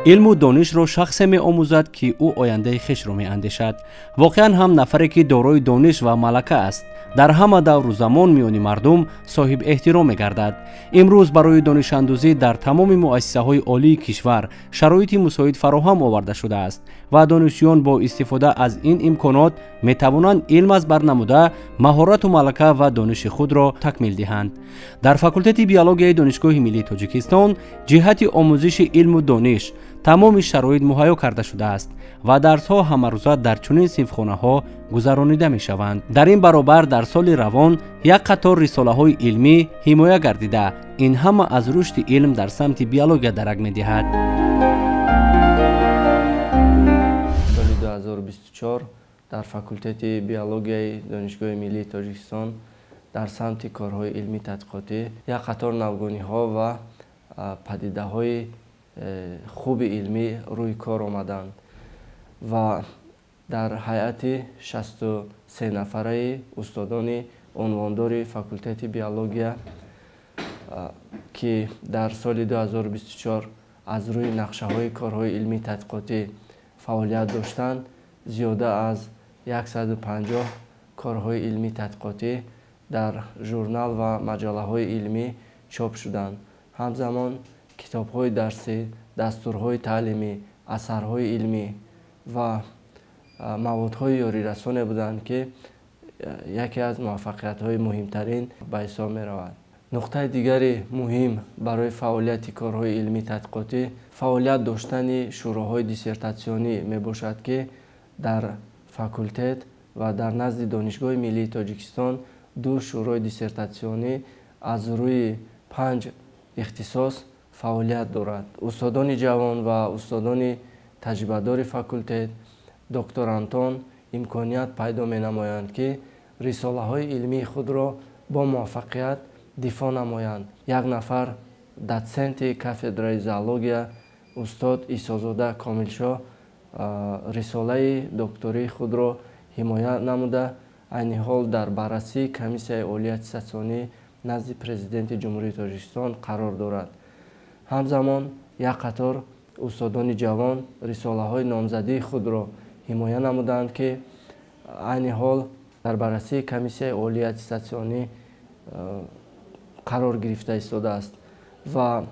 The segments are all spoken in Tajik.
Илму донишро шахсе меомӯзад, ки ӯ ояндаи хешро меандешад. Воқеан ҳам нафаре, ки дорои дониш ва малака аст, дар ҳама давру замон миёни мардум соҳиб эҳтиром мегардад. Имрӯз барои донишандӯзӣ дар тамоми муассисаҳои олии кишвар шароити мусоид фароҳам оварда шудааст ва донишҷӯён бо истифода аз ин имконот метавонанд илм аз бар намуда, маҳорату малака ва дониши худро такмил диҳанд. Дар факултети биологияи Донишгоҳи миллии Тоҷикистон ҷиҳати омӯзиши илму дониш тамоми шароит муҳайё карда шудааст ва дарсҳо ҳамарӯза дар чунин синфхонаҳо гузаронида мешаванд. Дар ин баробар дар соли равон як қатор рисолаҳои илмӣ ҳимоя гардида, ин ҳама аз рушди илм дар самти биология дарак медиҳад. Соли 2024 дар факултети биологияи Донишгоҳи миллии Тоҷикистон дар самти корҳои илмӣ тадқиқотӣ як қатор навгониҳо ва падидаҳои хуби илмӣ рӯи кор омаданд ва дар ҳайати 63 нафараи устодони унвондори факултети биология, ки дар соли 2024 аз рӯи нақшаҳои корҳои илмӣ тадқиқотӣ фаъолият доштанд, зиёда аз 150 корҳои илмӣ тадқиқотӣ дар журнал ва маҷаллаҳои илмӣ чоп шуданд. Ҳамзамон китобҳои дарсӣ, дастурҳои таълимӣ, асарҳои илмӣ ва маводҳои ёрирасоне буданд, ки яке аз муваффақиятҳои муҳимтарин ба ҳисоб меравад. Нуқтаи дигари муҳим барои фаъолияти корҳои илмӣ тадқиқотӣ фаъолият доштани шӯроҳои диссертатсионӣ мебошад, ки дар факултет ва дар назди Донишгоҳи миллии Тоҷикистон ду шӯрои диссертатсионӣ аз рӯи 5 ихтисос фаъолият дорад. Устодони ҷавон ва устодони таҷрибадори факултет, докторантон имконият пайдо менамоянд, ки рисолаҳои илмии худро бо муваффақият дифоъ намоянд. Як нафар дотсенти кафедраи зоология устод Исозода Комилшоҳ рисолаи доктории худро ҳимоя намуда, айни ҳол дар баррасии Комиссияи олии аттестатсионӣ назди Президенти Ҷумҳурии Тоҷикистон қарор дорад. Ҳамзамон як қатор устодони ҷавон рисолаҳои номзадии худро ҳимоя намуданд, ки айни ҳол дар баррасии Комиссияи олии аттестатсионӣ қарор гирифта истодааст ва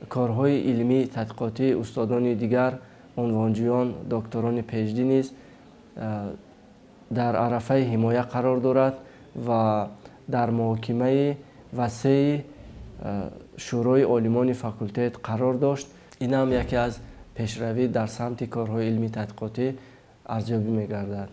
корҳои илмӣ тадқиқотии устодони дигар, унвонҷӯён, докторони PhD низ дар арафаи ҳимоя қарор дорад ва дар муҳокимаи васеи шӯрои олимони факултет қарор дошт. Ин ҳам яке аз пешравӣ дар самти корҳои илмӣ тадқиқотӣ арзёбӣ мегардад.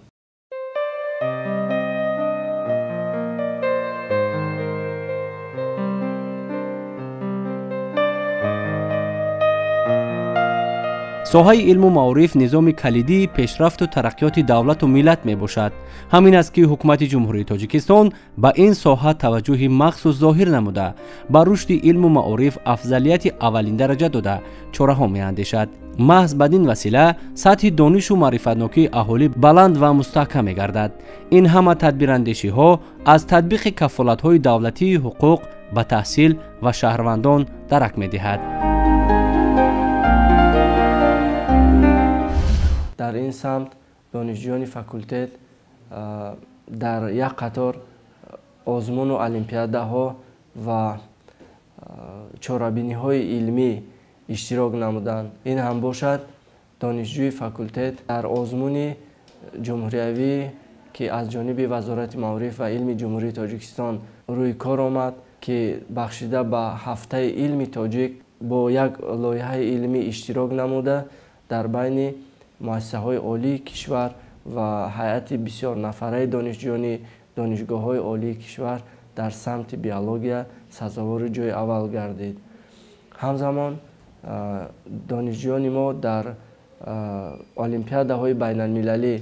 Соҳаи илму маориф низоми калидии пешрафту тараққиёти давлату миллат мебошад. Ҳамин аст, ки ҳукумати Ҷумҳурии Тоҷикистон ба ин соҳа таваҷҷӯҳи махсус зоҳир намуда, ба рушди илму маориф афзалияти аввалиндараҷа дода, чораҳо меандешад. Маҳз бад ин васила сатҳи донишу маърифатнокии аҳолӣ баланд ва мустаҳкам мегардад. Ин ҳама тадбирандешиҳо аз татбиқи кафолатҳои давлатии ҳуқуқ ба таҳсил ва шаҳрвандон дарак медиҳад. Дар ин самт донишҷӯёни факултет дар як қатор озмуну олимпиадаҳо ва чорабиниҳои илмӣ иштирок намуданд. Ин ҳам бошад, донишҷӯи факултет дар озмуни ҷумҳуриявӣ, ки аз ҷониби Вазорати маориф ва илми Ҷумҳурии Тоҷикистон рӯи кор омад, ки бахшида ба ҳафтаи илми тоҷик, бо як лоиҳаи илмӣ иштирок намуда, дар байни муассисаҳои олии кишвар ва ҳайати бисёрнафараи донишҷӯёни донишгоҳҳои олии кишвар дар самти биология сазовори ҷои аввал гардид. Ҳамзамон донишҷӯёни мо дар олимпиадаҳои байналмилалӣ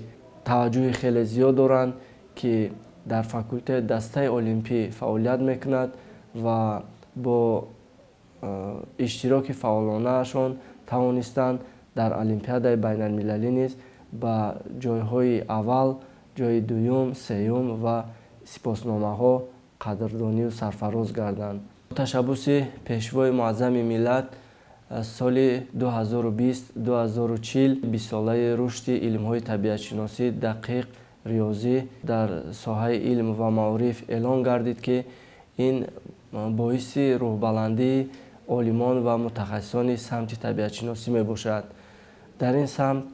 таваҷҷӯҳи хеле зиёд доранд, ки дар факултет дастаи олимпӣ фаъолият мекунад ва бо иштироки фаъолонаашон тавонистанд дар олимпиадаи байналмилалӣ низ ба ҷойҳои аввал, ҷойи дуюм, сеюм ва сипосномаҳо қадрдонию сарфароз гарданд. Ташаббуси Пешвои муаззами миллат Соли 2020-2040 бистсолаи рушди илмҳои табиатшиносӣ, дақиқ, риёзӣ дар соҳаи илм ва маориф эълон гардид, ки ин боиси рӯҳбаландии олимон ва мутахассисони самти табиатшиносӣ мебошад. Дар ин самт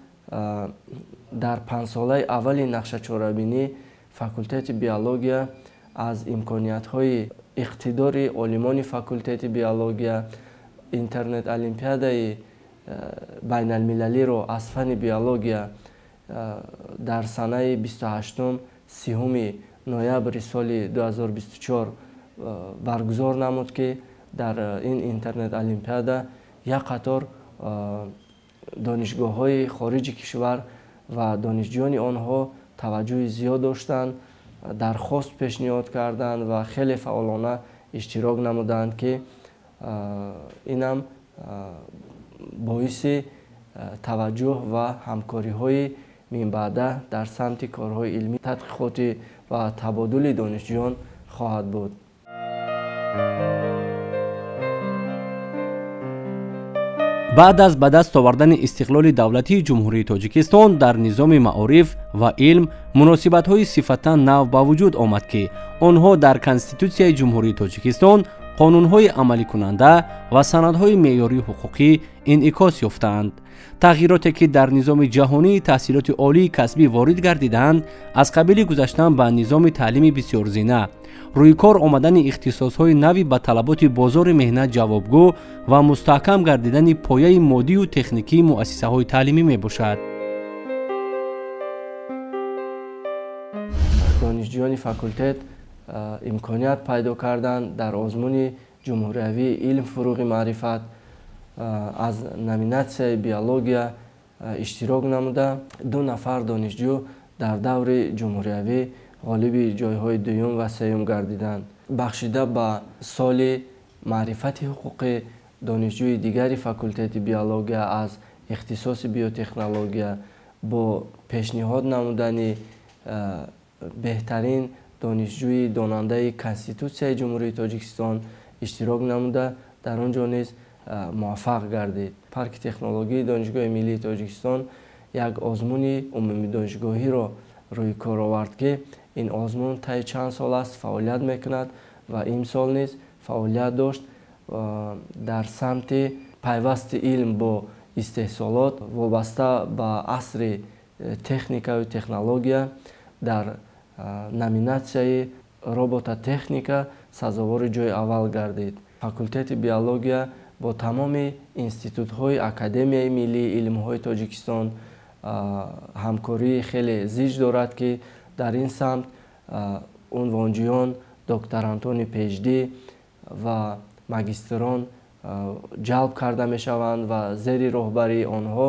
дар панҷсолаи аввали нақшачорабинӣ факултети биология аз имкониятҳои иқтидори олимони факултети биология интернет олимпиадаи байналмилалиро аз фанни биология дар санаи 28-30 ноябри соли 2024 баргузор намуд, ки дар ин интернет олимпиада як қатор донишгоҳҳои хориҷи кишвар ва донишҷӯёни онҳо таваҷҷӯҳи зиёд доштанд, дархост пешниҳод карданд ва хеле фаъолона иштирок намуданд, ки инам боиси таваҷҷӯҳ ва ҳамкориҳои минбаъда дар самти корҳои илмӣ, тадқиқотӣ ва табодули донишҷӯён хоҳад буд. Баъд аз ба даст овардани истиқлоли давлатии Ҷумҳурии Тоҷикистон дар низоми маориф ва илм муносибатҳои сифатан нав ба вуҷуд омад, ки онҳо дар Конститутсияи Ҷумҳурии Тоҷикистон, қонунҳои амаликунанда ва санадҳои меъёрии ҳуқуқӣ инъикос ёфтаанд. Тағйироте ки дар низоми ҷаҳонии таҳсилоти олии касбӣ ворид гардидаанд, аз қабили гузаштан ба низоми таълими бисёрзина, рӯи кор омадани ихтисосҳои нави ба талаботи бозори меҳнат ҷавобгӯ ва мустаҳкам гардидани пояи моддию техникии муассисаҳои таълимӣ мебошад. Донишҷӯёни факултет имконият пайдо карданд дар озмуни ҷумҳуриявии илм фуруғи маърифат аз номинатсияи биология иштирок намуда, 2 нафар донишҷӯ дар даври ҷумҳуриявӣ ғолиби ҷойҳои дуюм ва сеюм гардиданд. Бахшида ба соли маърифати ҳуқуқӣ донишҷӯи дигари факултети биология аз ихтисоси биотехнология бо пешниҳод намудани беҳтарин донишҷӯи донандаи Конститутсияи Ҷумҳурии Тоҷикистон иштирок намуда, дар он ҷо низ муваффақ гардид. Парки технологияи Донишгоҳи миллии Тоҷикистон як озмуни умумидонишгоҳиро рӯи кор овард, ки ин озмун таи чанд сол аст фаъолият мекунад ва имсол низ фаъолият дошт дар самти пайвасти илм бо истеҳсолот вобаста ба асри техникаю технология дар номинатсияи робототехника сазовори ҷои аввал гардид. Факултети биология бо тамоми институтҳои Академияи миллии илмҳои Тоҷикистон ҳамкории хеле зич дорад, ки дар ин самт унвонҷӯён, докторантони PhD ва магистрон ҷалб карда мешаванд ва зери роҳбарии онҳо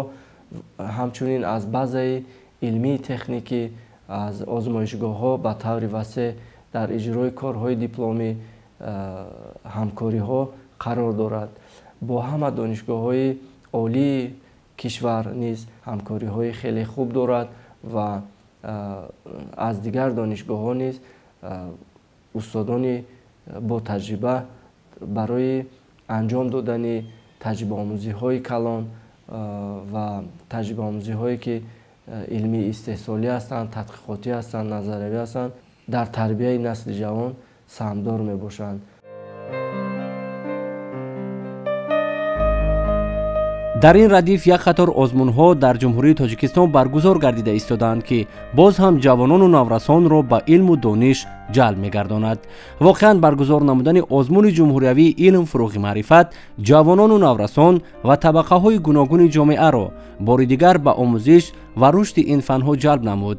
ҳамчунин аз базаи илмии техникӣ аз озмоишгоҳҳо ба таври васеъ дар иҷрои корҳои дипломӣ ҳамкориҳо қарор дорад. Бо ҳама донишгоҳҳои олии кишвар низ ҳамкориҳои хеле хуб дорад ва аз дигар донишгоҳҳо низ устодони бо таҷриба барои анҷом додани таҷрибаомӯзиҳои калон ва таҷрибаомӯзиҳое ки илмии истеҳсолӣ ҳастанд, тадқиқотӣ ҳастанд, назариявӣ ҳастанд, дар тарбияи насли ҷавон саҳмдор мебошанд. Дар ин радиф як қатор озмунҳо дар Ҷумҳурии Тоҷикистон баргузор гардида истодаанд, ки боз ҳам ҷавонону наврасонро ба илму дониш ҷалб мегардонад. Воқеан баргузор намудани озмуни ҷумҳуриявии илм фуруғи маърифат ҷавонону наврасон ва табақаҳои гуногуни ҷомеаро бори дигар ба омӯзиш ва рушди ин фанҳо ҷалб намуд.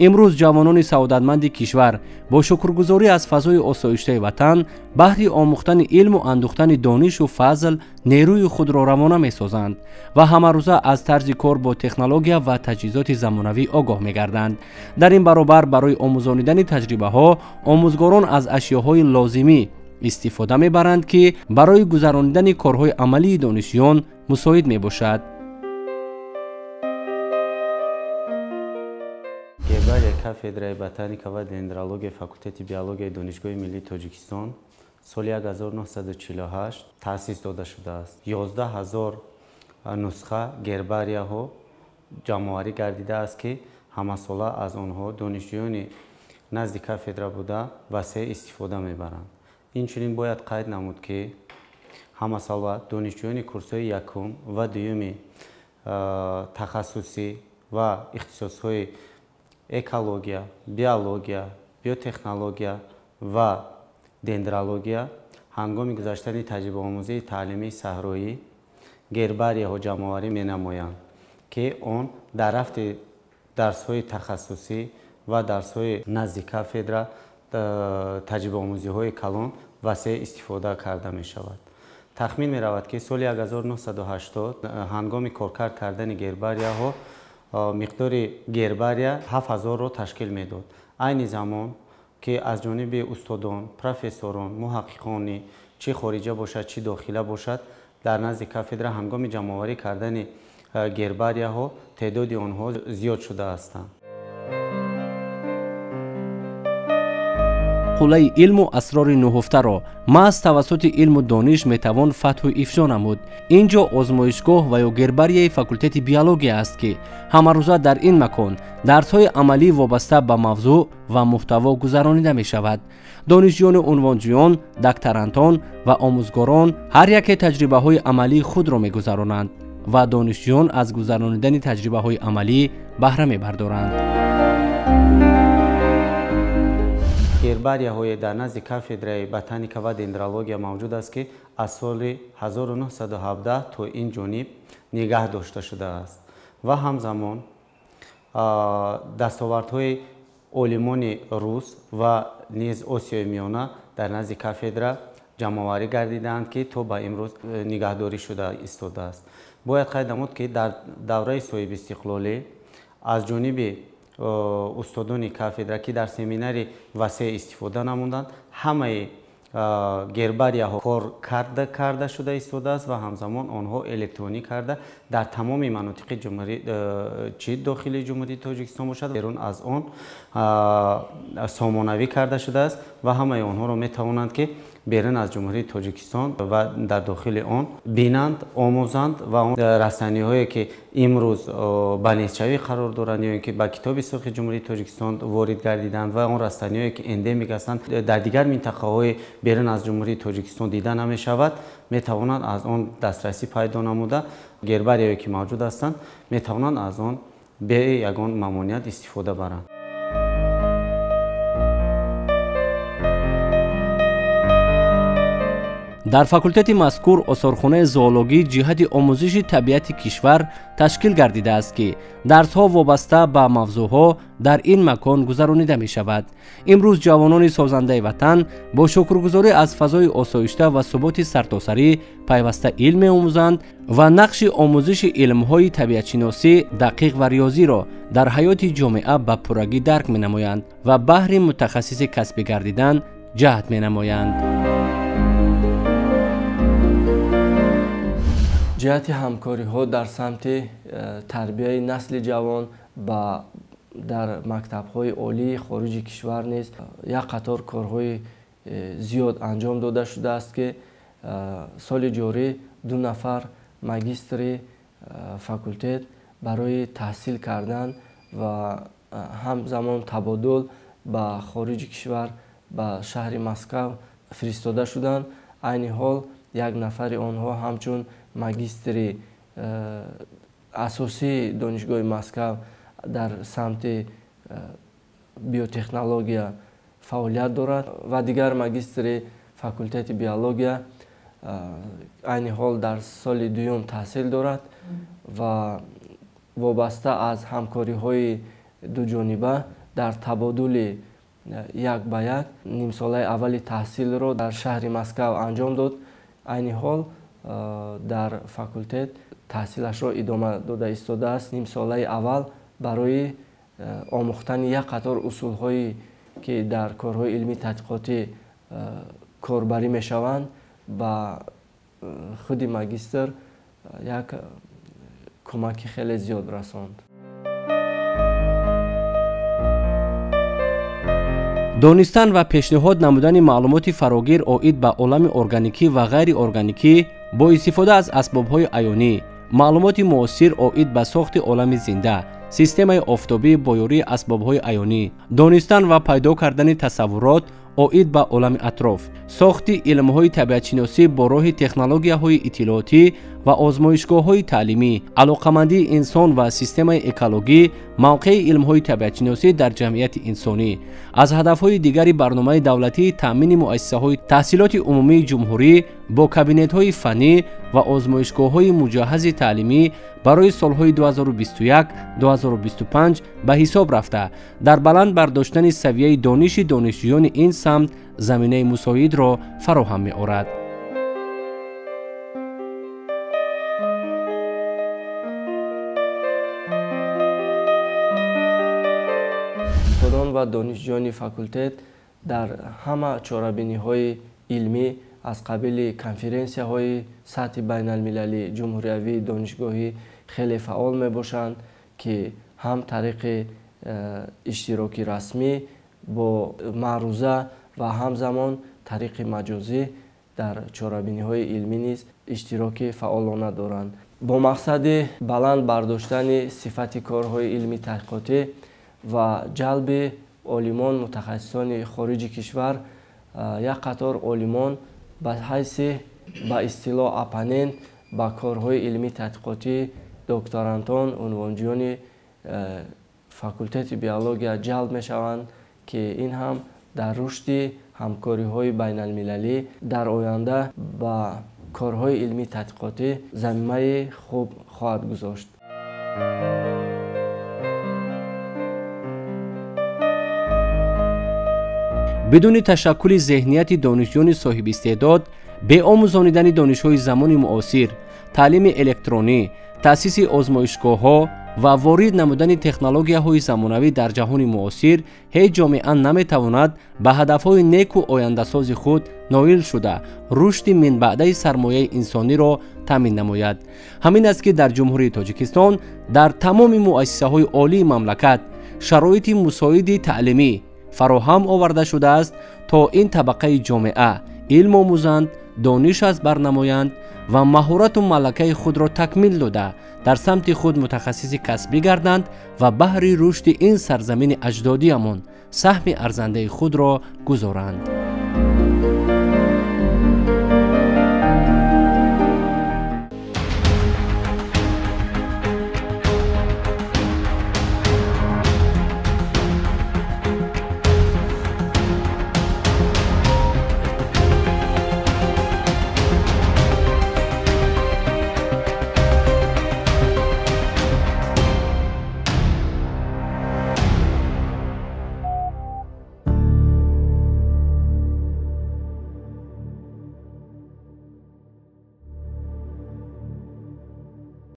Имрӯз ҷавонони саодатманди кишвар бо шукргузорӣ аз фазои осоиштаи ватан баҳри омӯхтани илму андӯхтани донишу фазл нерӯи худро равона месозанд ва ҳамарӯза аз тарзи кор бо технология ва таҷҳизоти замонавӣ огоҳ мегарданд. Дар ин баробар барои омӯзонидани таҷрибаҳо омӯзгорон аз ашёҳои лозимӣ истифода мебаранд, ки барои гузаронидани корҳои амалии донишҷӯён мусоид мебошад. Гербария кафедраи ботаника ва дендрологияи факултети биологияи Донишгоҳи миллии Тоҷикистон Соли 1948 таъсис дода шудааст. 11 000 нусха гербарияҳо ҷамъоварӣ гардидааст, ки ҳамасола аз онҳо донишҷӯёни назди кафедра буда васеъ истифода мебаранд. Инчунин бояд қайд намуд, ки ҳамасола донишҷӯёни курсҳои якум ва дуюми тахассусӣ ва ихтисосҳои экология, биология, биотехнология ва дендрология ҳангоми гузаштани таҷрибаомӯзии таълимии саҳроӣ гербарияҳо ҷамъоварӣ менамоянд, ки он дар рафти дарсҳои тахассусӣ ва дарсҳои назди кафедра, таҷрибаомӯзиҳои калон васеъ истифода карда мешавад. Тахмин меравад, ки соли 1980 ҳангоми коркард кардани гербарияҳо миқдори гербария 7000-ро ташкил медод. Айни замон, ки аз ҷониби устодон, профессорон, муҳаққиқони чӣ хориҷа бошад, чӣ дохила бошад, дар назди кафедра ҳангоми ҷамъоварӣ кардани гербарияҳо теъдоди онҳо зиёд шуда ҳастанд. Қуллаи илму асрори нуҳуфтаро маҳз тавассути илму дониш метавон фатҳу ифшо намуд. Ин ҷо озмоишгоҳ ва ё гербарияи факултети биология аст, ки ҳамарӯза дар ин макон дарсҳои амалӣ вобаста ба мавзӯъ ва муҳтаво гузаронида мешавад. Донишҷӯёну унвонҷӯён, докторантон ва омӯзгорон ҳар яке таҷрибаҳои амалии худро мегузаронанд ва донишҷӯён аз гузаронидани таҷрибаҳои амалӣ баҳра мебардоранд. Гербарияҳое дар назди кафедраи ботаника ва дендрология мавҷуд аст, ки аз соли 1917 то ин ҷониб нигаҳ дошта шудааст ва ҳамзамон дастовардҳои олимони рус ва низ Осиёи Миёна дар назди кафедра ҷамъоварӣ гардидаанд, ки то ба имрӯз нигаҳдорӣ шуда истодааст. Бояд қайд намуд, ки дар давраи соҳибистиқлолӣ аз ҷониби устодони кафедра, ки дар семинари васеъ истифода намуданд, ҳамаи гербарияҳо коркарда карда шуда истодааст ва ҳамзамон онҳо электронӣ карда дар тамоми манотиқи ҷумҳурӣ, чӣ дохили Ҷумҳурии Тоҷикистон бошад, берун аз он, сомонавӣ карда шудааст ва ҳамаи онҳоро метавонанд, ки берун аз Ҷумҳурии Тоҷикистон ва дар дохили он бинанд, омӯзанд ва он растаниҳое, ки имрӯз ба нестшавӣ қарор доранд ё ин ки ба Китоби сурхи Ҷумҳурии Тоҷикистон ворид гардиданд ва он растаниҳое, ки эндемик ҳастанд, дар дигар минтақаҳои берун аз Ҷумҳурии Тоҷикистон дида намешавад, метавонанд аз он дастрасӣ пайдо намуда, гербарияое, ки мавҷуд ҳастанд, метавонанд аз он бе ягон мамоният истифода баранд. Дар факултети мазкур осорхонаи зоологӣ ҷиҳати омӯзиши табиати кишвар ташкил гардидааст, ки дарсҳо вобаста ба мавзӯъҳо дар ин макон гузаронида мешавад. Имрӯз ҷавонони созандаи ватан бо шукргузорӣ аз фазои осоишта ва суботи сартосарӣ пайваста илм меомӯзанд ва нақши омӯзиши илмҳои табиатшиносӣ, дақиқ ва риёзиро дар ҳаёти ҷомеа ба пуррагӣ дарк менамоянд ва баҳри мутахассиси касбӣ гардидан ҷаҳд менамоянд. Ҷиҳати ҳамкориҳо дар самти тарбияи насли ҷавон ба дар мактабҳои олии хориҷи кишвар низ як қатор корҳои зиёд анҷом дода шудааст, ки соли ҷорӣ ду нафар магистри факултет барои таҳсил кардан ва ҳамзамон табодул ба хориҷи кишвар, ба шаҳри Москав фиристода шуданд. Айни ҳол як нафари онҳо ҳамчун магистри асосии Донишгоҳи Москав дар самти биотехнология фаъолият дорад ва дигар магистри факултети биология айни ҳол дар соли дуюм таҳсил дорад ва вобаста аз ҳамкориҳои дуҷониба дар табодули як ба як нимсолаи аввали таҳсилро дар шаҳри Москав анҷом дод. Айни ҳол дар факултет таҳсилашро идома дода истодааст. Нимсолаи аввал барои омӯхтани як қатор усулҳое, ки дар корҳои илмии тадқиқотӣ корбарӣ мешаванд, ба худи магистр як кӯмаки хеле зиёд расонд. Донистан ва пешниҳод намудани маълумоти фарогир оид ба олами органикӣ ва ғайриорганикӣ бо истифода аз асбобҳои аёнӣ, маълумоти муосир оид ба сохти олами зинда, системаи офтобӣ бо ёрии асбобҳои аёнӣ, донистан ва пайдо кардани тасаввурот оид ба олами атроф, сохти илмҳои табиатшиносӣ бо роҳи технологияҳои иттилоотӣ ва озмоишгоҳҳои таълимӣ, алоқамандии инсон ва системаи экологӣ, мавқеи илмҳои табиатшиносӣ дар ҷамъияти инсонӣ. Аз ҳадафҳои дигари барномаи давлатии таъмини муассисаҳои таҳсилоти умумии ҷумҳурӣ бо кабинетҳои фаннӣ ва озмоишгоҳҳои муҷаҳҳази таълимӣ барои солҳои 2021-2025 ба ҳисоб рафта, дар баланд бардоштани савияи дониши донишҷӯёни ин самт заминаи мусоидро фароҳам меорад. Устодон ва донишҷӯёни факултет дар ҳама чорабиниҳои илмӣ аз қабили конференсияҳои сатҳи байналмилалӣ, ҷумҳуриявӣ, донишгоҳӣ хеле фаъол мебошанд, ки ҳам тариқи иштироки расмӣ бо маъруза ва ҳамзамон тариқи маҷозӣ дар чорабиниҳои илмӣ низ иштироки фаъолона доранд. Бо мақсади баланд бардоштани сифати корҳои илмӣ таҳқиқотӣ ва ҷалби олимон, мутахассисони хориҷи кишвар, як қатор олимон ба ҳайси ба истилоҳ оппонент ба корҳои илмӣ таҳқиқотӣ, докторантон, унвонҷӯёни факултети биология ҷалб мешаванд, ки ин ҳам дар рушди ҳамкориҳои байналмилалӣ дар оянда ба корҳои илмӣ таҳқиқотӣ замимаи хуб хоҳад гузошт. Бидуни ташаккули зеҳнияти донишҷӯёни соҳибистеъдод, беомӯзонидани донишҳои замони муосир, таълими электронӣ, таъсиси озмоишгоҳҳо ва ворид намудани технологияҳои замонавӣ дар ҷаҳони муосир ҳеҷ ҷомеа наметавонад ба ҳадафҳои неку ояндасози худ ноил шуда, рушди минбаъдаи сармояи инсониро таъмин намояд. Ҳамин аст, ки дар Ҷумҳурии Тоҷикистон дар тамоми муассисаҳои олии мамлакат шароити мусоиди таълимӣ фароҳам оварда шудааст, то ин табақаи ҷомеа илм омӯзанд, дониш аз бар намоянд ва маҳорату малакаи худро такмил дода, дар самти худ мутахассиси касбӣ гарданд ва баҳри рушди ин сарзамини аҷдодиамон саҳми арзандаи худро гузоранд.